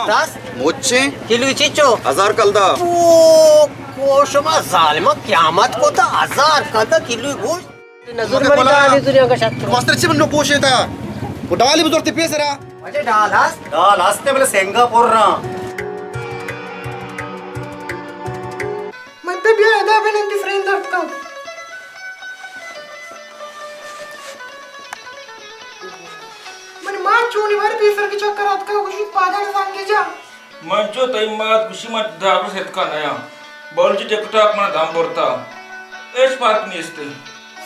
دست؟ مچیں؟ کلوی چیچو؟ ہزار کلدار۔ او، کو شما ظالما قیامت کتا، ہزار کلدار کلوی گوشت۔ نزور مری دالی دنیا کا شتر۔ واسطے چی منو گوشے تا؟ وہ ڈالی بزرتے پیسرا۔ اچھا، ڈال ہست؟ ڈال ہستے بلے سنگاپور را۔ من تے بیا ادا بہ نندی فرین درد کن۔ منی مات چونی بار پیسر کی چکر آتکا، گوشی پادان زنگے جا۔ من چو تئی مات گوشی من ڈاکٹر ستکا نیا۔ بولجی ٹک ٹاک من دم برتا۔ ایش فرق نیستے۔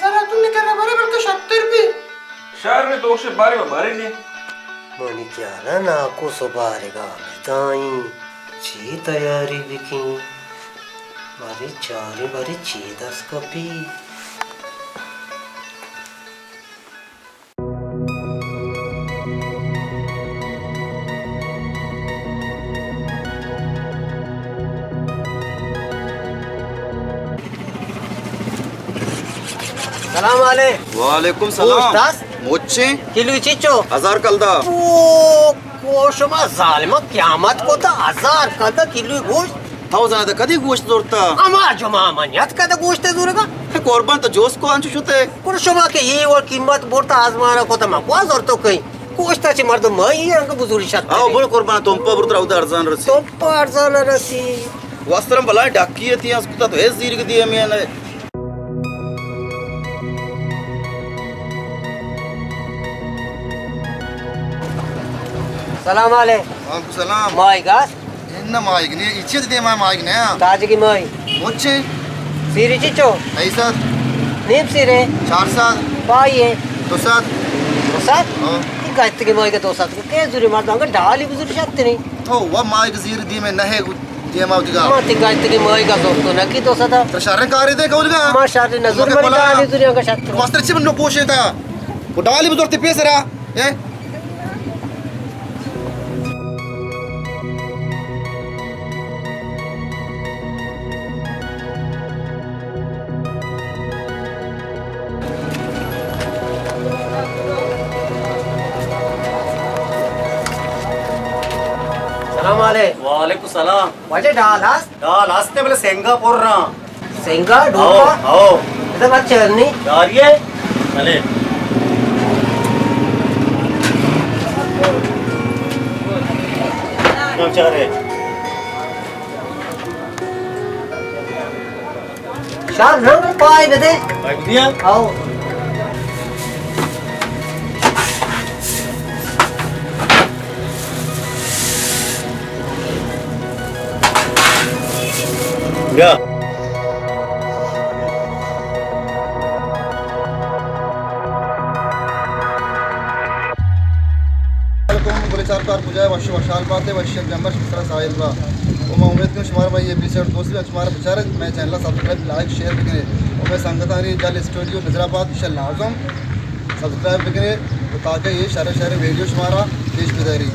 سرا تو نکر بارے بلکہ شتر بھی۔ شہر میں دوش بارے و بارے نے۔ منی خیالا ناکو سو بارگا بتائیں۔ چی تیاری بکیں؟ بارے چاریں، بارے چی دست کپی؟ سلام علیکم۔ وعلیکم سلام۔ گوشت است؟ مچیں؟ کلوی چیچو؟ ہزار کلدار۔ او، کو شما ظالما قیامت کتا، ہزار کلدار کلوی گوشت۔ تو زانئے کدی گوشت زرتا؟ ہما جمعہ من یات کدا گوشت زورگا۔ اے قربان تو جوس کو انچو شتے۔ گڑا شما کہ اے وڑ قیمت برتا آزمانا کتا، ما کوا زرتو کئی؟ گوشتا چہ مردم ما ای انگا بزوری شت۔ آو بڑ قربان تمپا برتر اودا ارزان رسی۔ تمپا ارزان رسی۔ واسطرم بلائیں ڈاکی تی اس کتا تو اے زیرگ دی ہمیں نے۔ سلام علیکم۔ وعلیکم سلام۔ ماہیگ است؟ نہ ماہیگ نہ، اچی دیما ماہیگ نہ۔ تاجگی ماہی۔ مچے؟ سیری چیچو؟ سئے سد۔ نیم سیرے؟ چار سد۔ پائی ہے؟ دو سد۔ دو سد؟ ہاں۔ تی گشتگی ماہیگ دو سد۔ کہ زوری مردم کہ ڈالی بزوری شت نہیں۔ تو وہ ماہیگ زیر دیما نہ ہے۔ دیما دیگا۔ ما تی گشتگی ماہیگا زور تو نکی دو سد۔ تو شر کاری دے کولگا۔ ما شر نزور مری ڈالی دنیا کا شتر۔ واسطے چی منو گوشے تا؟ وہ ڈالی بزرتے پیسرا۔ اے؟ سلام علیکم۔ وعلیکم سلام۔ واجہ ڈال ہست؟ ڈال ہستے بلے سنگاپور را۔ سنگا ڈوبا؟ ہو، ہو۔ ادا بات چلنی؟ جاری ہے؟ بلے۔ کم چارے؟ شام رنگ پائے بدے۔ پائے بدیا؟ آؤ۔ بیا۔ السلام علیکم، گلے چار کار کجا ہے؟ وش وشحال باتے، وش یک جمبش بسرا ساحل با۔ و ما امید کنوں شمارا مئے یہ ایپیسوڈ دوست بی، شمارا بچارے مئے چینل سبسکرائب، لائک، شیئر بکنے۔ و مئے سنگتانی جل اسٹوڈیو نظر آباد، ایشا لازم سبسکرائب بکنے، و تاکہ یہ شر شر ویڈیو شمارا پیش بداری۔